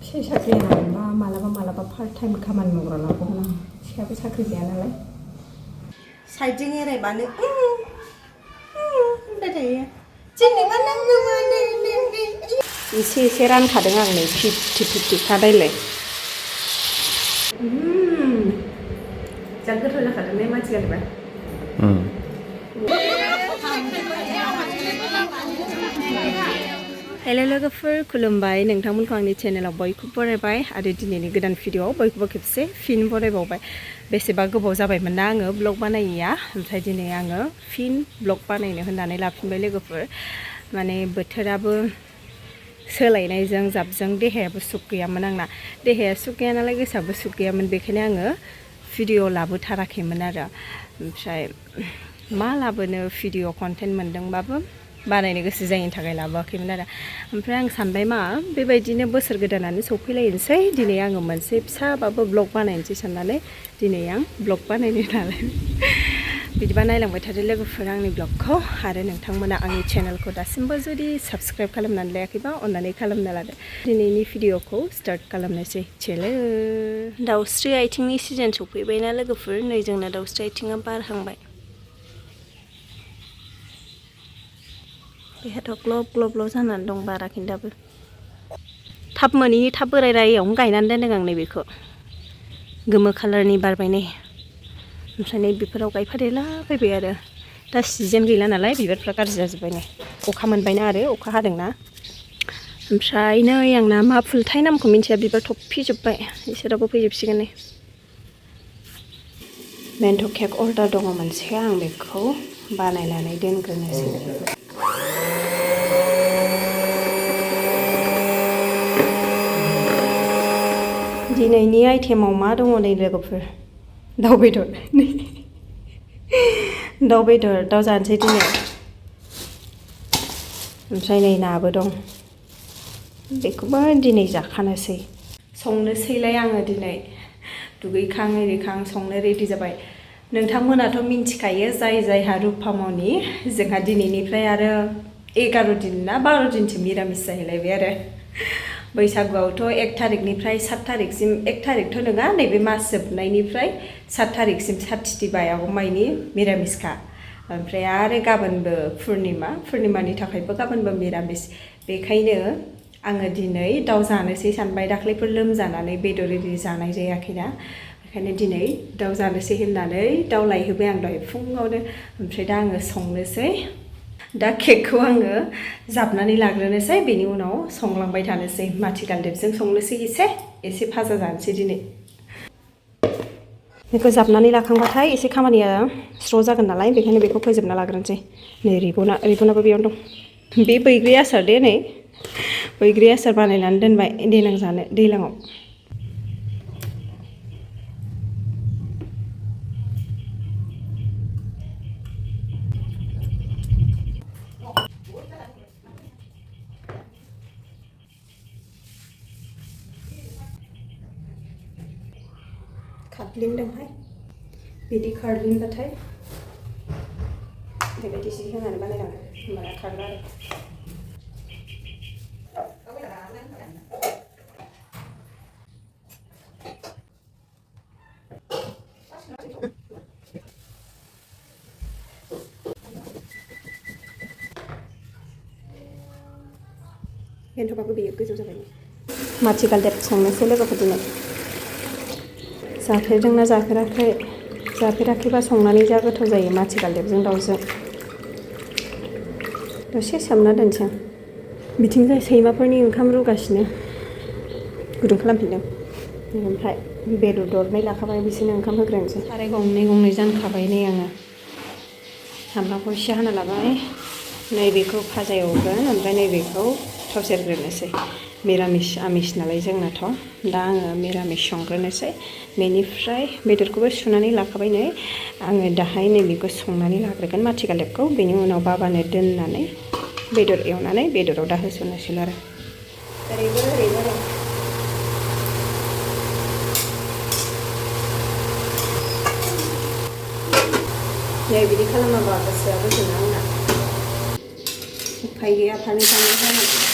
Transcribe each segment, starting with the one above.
फिसाय साख्रि मोनबा मालाबा पार्ट टाइम खामानि मावग्रा लाबावगोन आं फिसायाबो साख्रि गैया नालाय साइडजों एरायबानो होनबाय थायो जेनेबा नांगौमोन एसे रानखादों आं नै 50-50 खादायलाय जा गोथाव जाखादों ने मानसि गालिबा हेलो लोगोफोर खुलुमबाय नोंथांमोनखौ आंनि चेनेलाव बयखौबो बरायबाय आरो दिनैनि गोदान भिडिअआव बयखौबो खेबसे फिन बरायबावबाय बेसेबा गोबाव जाबायमोन ना आङो ब्लग बानायैया ओमफ्राय दिनै आङो फिन ब्लग बानायनो होननानै लाफिनबाय लोगोफोर माने बोथोराबो सोलायनायजों जाबजों देहायाबो सुख गैयामोन आंना देहाया सुख गैया नालाय गोसोआबो सुख गैयामोन बेखायनो आङो भिडिअ लाबोथाराखैमोन आरो ओमफ्राय मा लाबोनो भिडिअ कन्टेन्ट मोनदोंबाबो बानायनो गोसो जायैनि थाखाय लाबोआखैमोन आरो ओमफ्राय आं सानबाय मा बेबायदिनो बोसोर गोदानानो सौफैलायनोसै दिनै आङो मोनसे फिसाबाबो ब्लग बानायनोसै साननानै दिनै आं ब्लग बानायनो नालाय बिदिबा नायलांबाय थादो लोगोफोर आंनि ब्लगखौ आरो नोंथांमोना आंनि चेनेलखौ दासिमबो जुदि साबस्क्राइब खालामनानै लायाखैबा अन्नानै खालामना लादो दिनैनि भिडिअखौ स्टार्ट खालामनोसै चेलो दाउस्रि आथिंनि सिजन सौफैबायना लोगोफोर नै जोंना दाउस्रि आथिङा बारहांबाय बेहाथ' ग्लब जानानै दं बाराखै दाबो थाब मोनैनि थाब बोराय रायावनो गायनानै दोनदों आं नैबेखौ गोमो खालारनि बारबाय नै ओमफ्राय नै बेफोराव गायफादेरला फैबाय आरो दा सिजोन गैला नालाय बिबारफ्रा गाज्रि जाजोब्बाय नै अखा मोनबायना आरो अखा हादोंना ओमफ्राय नै आंना मा फुलथाय नामखौ मिन्थिया बिबार थफिजोब्बाय इसोराबो फैजोबसिगोन नै मेन्थ' केक अर्डार दङ मोनसे आं बेखौ बानायनानै दोनग्रोनोसै दिनैनि आइटेमाव मा दङ नै लोगोफोर दाउ बेदर दाउ जानोसै दिनै ओमफ्राय नै नाबो दं बेखौबो दिनै जाखानोसै संनोसैलाय आङो दिनै दुगैखां एरिखां संनो रेडि जाबाय नोंथांमोनाथ' मिन्थिखायो जायहा रुफामनि जोंहा दिनैनिफ्राय आरो 11 दिन ना 12 दिनसिम निरामिस जाहैलायबाय आरो बैसागुआवथ' 1 थारिखनिफ्राय 7 थारिखसिम 1 थारिखथ' नङा नैबे मास जोबनायनिफ्राय 7 थारिखसिम साथिथिबायाव माइनि मिरामिसखा ओमफ्राय आरो गाबोनबो पुर्निमानि थाखायबो गाबोनबो मिरामिस बेखायनो आङो दिनै दाउ जानोसै सानबाय दाख्लैफोर लोमजानानै बेदर एरि जानाय जायाखैना बेखायनो दिनै दाउ जानोसै होननानै दाउ लायहोबाय आं दहाय फुङावनो ओमफ्राय दा आङो संनोसै दा केकखौ आङो जाबनानै लाग्रोनोसै बेनि उनाव संलांबाय थानोसै माथिगालदेबजों संनोसै एसे भाजा जानोसै दिनै बेखौ जाबनानै लाखांबाथाय एसे खामानिया स्र' जागोन नालाय बेखायनो बेखौ फोजोबना लाग्रोनोसै नै रिबनाबो बेयावनो दं बे बैग्रि आसार दे नै बैग्रि आसार बानायनानै दोनबाय देनां जानो दैज्लाङाव खारग्लिंदोंहाय बिदि खारग्लिंबाथाय बेबायदि जि होनानै बानायनांगौ होमबाना खारला आरो एन्थ'बाबो बेयो गोजौ जाबाय माथिगालदेब संनोसै लोगोफोर दिनै जाफेरदोंना जाफेराखैबा संनानै जा गोथाव जायो माथिगालदेबजों दाउजों दसे सोमना दोनसै आं बिथिंजाय सैमाफोरनि ओंखाम रुगासिनो गुदुं खालामफिनदों ओमफ्राय बेदर दरनै लाखाबाय बिसोरनो ओंखाम होग्रोनोसै साराय गंनै जानखाबाय नै आङो सामब्रामखौ एसे हाना लाबाय नैबेखौ भाजा एवगोन ओमफ्राय नैबेखौ थाव सेरग्रोनोसै मिरामिस आमिस नालाय जोंनाथ' दा आङो मिरामिस संग्रोनोसै बेनिफ्राय बेदरखौबो सुनानै लाखाबाय नै आङो दाहाय नैबेखौ संनानै लाग्रोगोन माथिगालदेबखौ बेनि उनाव बाबानो दोननानै बेदर एवनानै बेदराव दा होसननोसै आरो ओरैबो नै बिदि खालामाबा गोसोआ गोजोना आंना उफाय गैया फारनै जानांगौ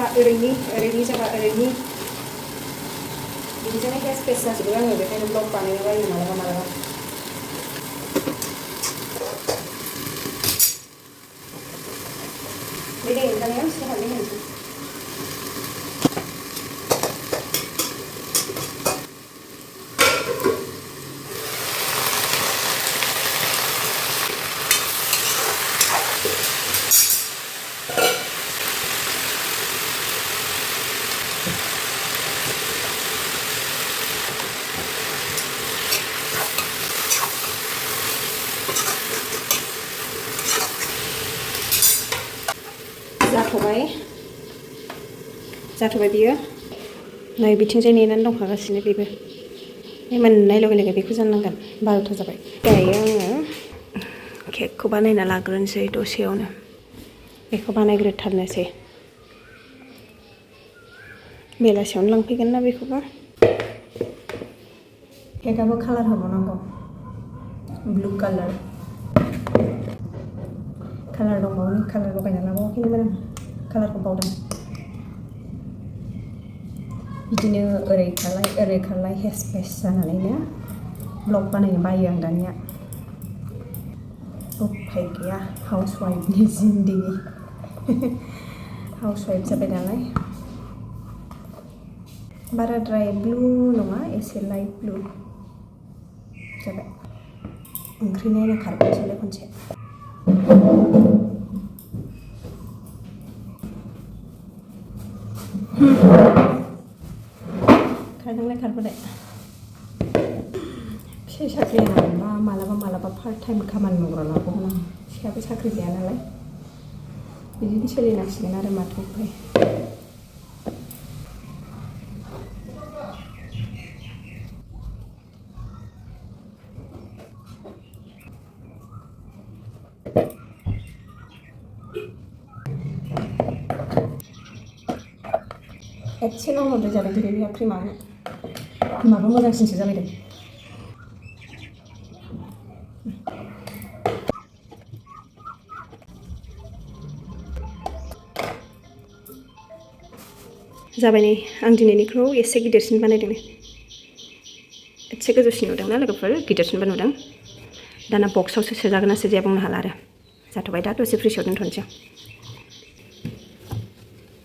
जाबा ओरैनि जाबा ओरैनि बिदिजोंनो हेस फेस जाजोबो आङो बेखायनो ब्लग बानायनो बायो मालाबा बे दै ओंखारनायाव एसे हालदै होनोसै जाथ'बाय बियो नै बिथिंजाय नेनानै दंखागासिनो बेबो बे मोननाय लोगो लोगो बेखौ जाननांगोन 12था जाबाय दायो आङो केकखौ बानायना लाग्रोनोसै दसेयावनो बेखौ बानायग्रोथारनोसै बेलासियावनो लांफैगोन ना बेखौबो केकआबो कालार होबावनांगौ ब्लु कालार दंबावो कालार लगायना लाबावाखैमोन आं कालारखौ बावदों बिदिनो ओरै खारलाय हेस फेस जानानैनो ब्लग बानायनो बायो आं दानिया उफाय गैया हाउसवाइफनि जिन्दगि हाउसवाइफ जाबाय नालाय बाराद्राय ब्लु नङा एसे लाइट ब्लु जाबाय ओंख्रि नायनो खारबोनोसैलाय खनसे खारबोनाय फिसाय साख्रि मोनबा मालाबा पार्ट टाइम खामानि मावग्रा लाबावगोन आं फिसायाबो साख्रि गैया नालाय बिदिनो सोलिनांसिगोन आरो माथो उफाय एसेल' हरद्राय जादों दिनैनिया क्रिमानो माबा मोजांसिनसो जालायदों जाबाय नै आं दिनैनिखौ एसे गिदिरसिन बानायदों एसे गोजौसिन नुदोंना लोगोफोर गिदिरसिनबो नुदों दाना बक्सआवसो सोजागोन ना सोजाया बुंनो हाला आरो जाथ'बाय दा दसे फ्रिजआव दोनथ'नोसै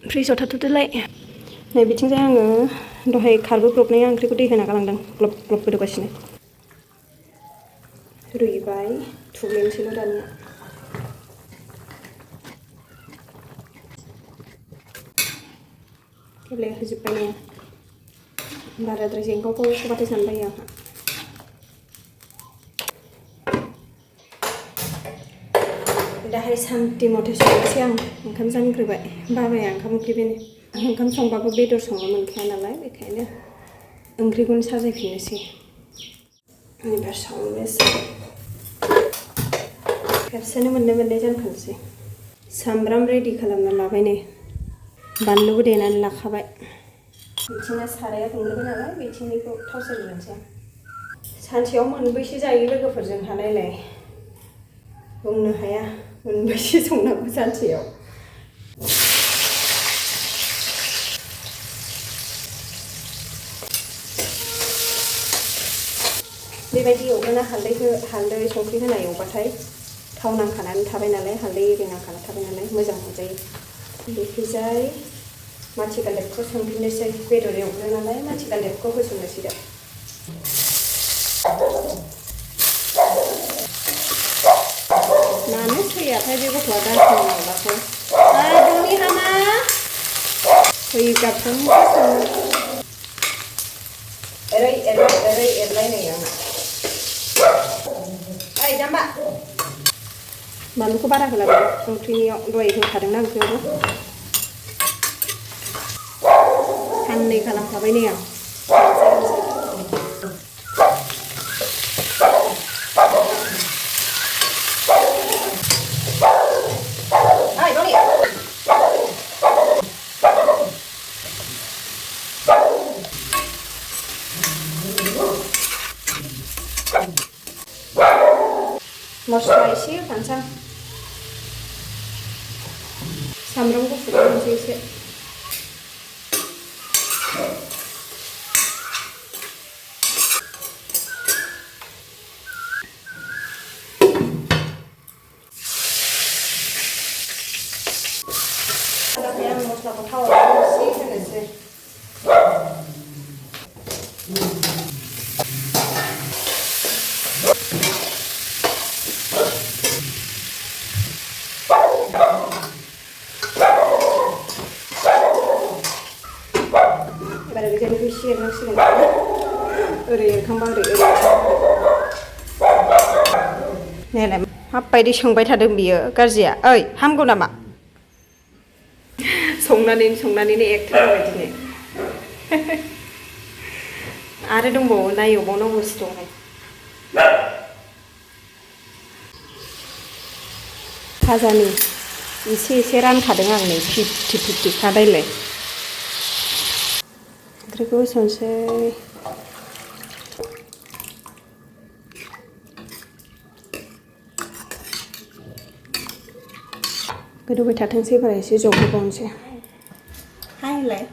फ्रिजआव थाथ'दोलाय नै बिथिंजाय आङो दहाय खारबोब्रबनाय ओंख्रिखौ दै होना गालांदों ग्लब ग्लब गोदौगासिनो रुइबाय थुग्लिनोसैल' दानिया गेब्लेहोजोब्बाय नङा बाराद्राय जेंगावखौ सबाथाय सानबायो आंहा दाहाय सान्थि मथे संनोसै आं ओंखाम जानग्रोबाय बाबाया ओंखाम उखैबायनो ओंखाम संबाबो बेदर संनो मोनखाया नालाय बेखायनो ओंख्रिखौनो साजायफिननोसै एबार संनोसै खेबसेनो मोननै जानखानोसै सामब्राम रेडि खालामना लाबाय नै बानलुबो देनानै लाखाबाय बिथिंना साराया दुंग्रोबाय नालाय बिथिंनिखौ थाव सेरग्रोनोसै सानसेयाव मोनबैसे जायो लोगोफोरजों हालायलाय बुंनो हाया मोनबैसे संनांगौ सानसेयाव बेबायदि एवग्रोना हालदै संख्रि होना एवबाथाय थाव नांखानानै थाबाय नालाय हालदै एरि नांखाना थाबाय नालाय मोजां मोनजायो बेखैजाय माथिगालदेबखौ संफिननोसै बेदर एवग्रो नालाय माथिगालदेबखौ होसननोसै दा मानो सोलियाथाय बे गथ'आ दान्थाव माबाखौ दनि हामा फैगाबफ्रामसो एरै एरलायनाय आंना ओइ जाम्बा बानलुखौ बारा होला ओंख्रिनियाव दहाय होखादोंना ओंख्रियावबो साननै खालामखाबाय नै आं मस्ला एसे होफानोसै आं सामब्राम गुफुर होनोसै एसे मस्लाखौ थावाव एसे होनोसै एबार बिदिनो एसे एरनांसिगोन ओरै एरखांबा ओरै नायलाय माबायदि सोंबाय थादों बियो गाज्रिया ओइ हामगौ नामा संनानैनो एक्टर जाबाय दिनै आरो दंबावो ना एवबावनांगौसो दंहाय भाजानि एसे रानखादों आं नै 50-50 खादायलाय ओंख्रिखौ होसनसै गोदौबाय थाथोंसै बारा एसे जबहोबावनोसै हायलाय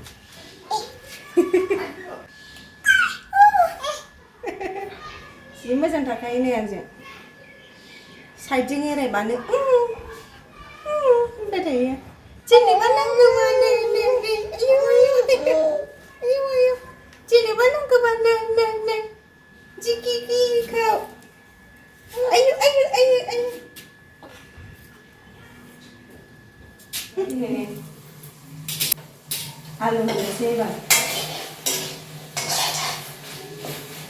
जि मोजां थाखायो नै आंजों साइडजों एरायबानो होनबाय थायो जेनेबा नांगौबा जेनेबा नांगौबा नों जिखिखौ आयु आलु होनोसै एबार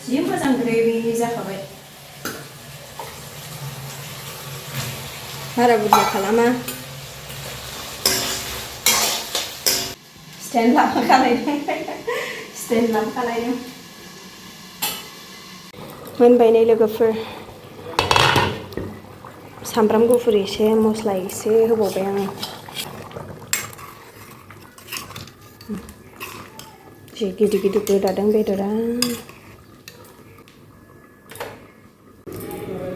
जि मोजां ग्रेभि जाखाबाय बारा बुरजा खालामा स्टेन्ड लाबोखालायदों मोनबाय नै लोगोफोर सामब्राम गुफुर एसे मस्ला एसे होबावबाय आङो जि गिदिर गोदादों बेदरा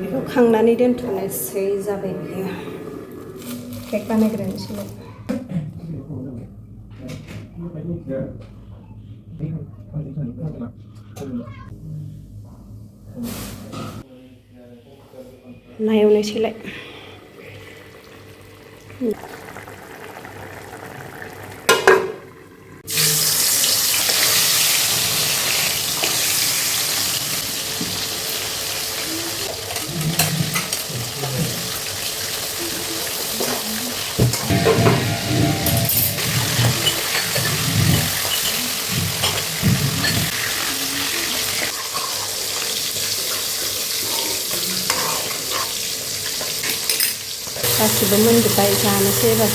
बेखौ खांनानै दोनथ'नोसै जाबाय बियो केक बानायग्रोनोसैलाय ना एवनोसैलाय गासिबो मोनजोब्बाय जानोसै एबार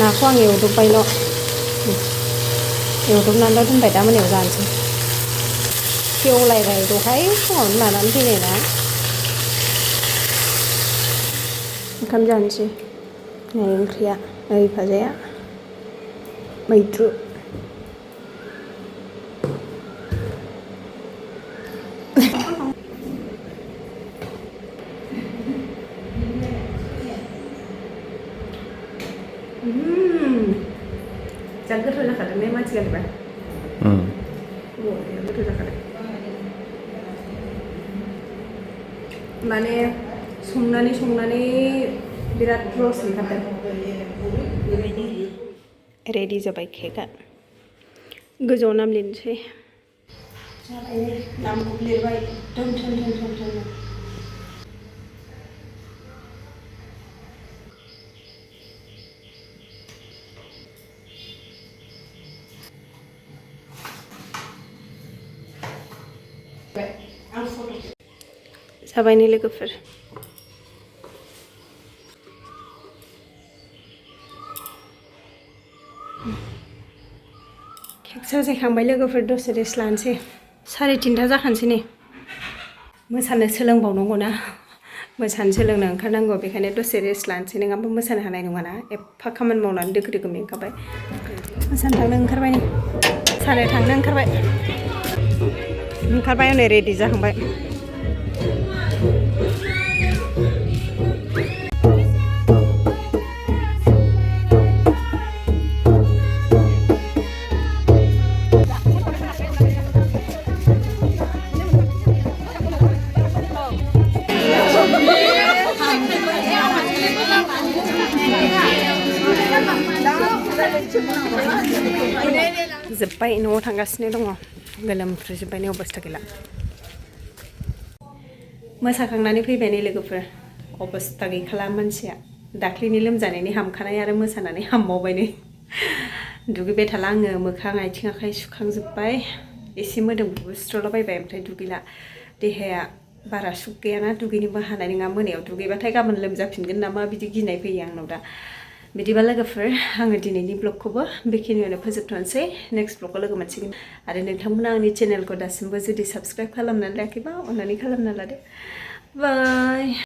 नाखौ आं एवदबबायल' एवदबनानैल' दोनबाय दा मोनायाव जानोसै सेवलायबाय दहाय फुङावनो लानानै फैनाय ना ओंखाम जानोसै नै ओंख्रिया ओइ भाजाया मैद्रु जा गोथाव जाखादों ने मानसि गालिबा गोथाव जाखादों माने संनानै बिराद रस ओंखारदों रेडि जाबाय केकआ गोजौआव नाम लिरनोसै जाबाय नामखौ लिरबाय धोन जाबाय नै लोगोफोर केक साजायखांबाय लोगोफोर दसे रेस्ट लानोसै 3:30 जाखानोसै नै मोसानो सोलोंबावनांगौ ना मोसानो सोलोंनो ओंखारनांगौ बेखायनो दसे रेस्ट लानोसै नङाबा मोसानो हानाय नङाना एफा खामानि मावनानै दोखो मेंखाबाय मोसानो थांनो ओंखारबाय नै मोसानो थांनो ओंखारबाय हनै रेडि जाखांबाय जोब्बाय न'आव थांगासिनो दङ गोलोमफ्रुजोब्बाय अबस्था गैला मोसाखांनानै फैबाय नै लोगोफोर अबस्था गैखाला मानसिया दाख्लिनि लोमजानायनि हामखानाय आरो मोसानानै हामबावबाय नै दुगैबाय थाला आङो मोखां आथिं आखाइ सुखांजोब्बाय एसे मोदोमखौबो सुस्रलाबायबाय ओमफ्राय दुगैला देहाया बारा सुख गैयाना दुगैनोबो हानाय नङा मोनायाव दुगैबाथाय गाबोन लोमजाफिनगोन नामा बिदि गिनाय फैयो आंनाव दा बिदिबा लोगोफोर आङो दिनैनि ब्लगखौबो बेखिनियावनो फोजोबथ'नोसै नेक्स्ट ब्लगआव लोगो मोनसिगोन आरो नोंथांमोना आंनि चेनेलखौ दासिमबो जुदि साबस्क्राइब खालामनानै लायाखैबा अननानै खालामना लादो बाय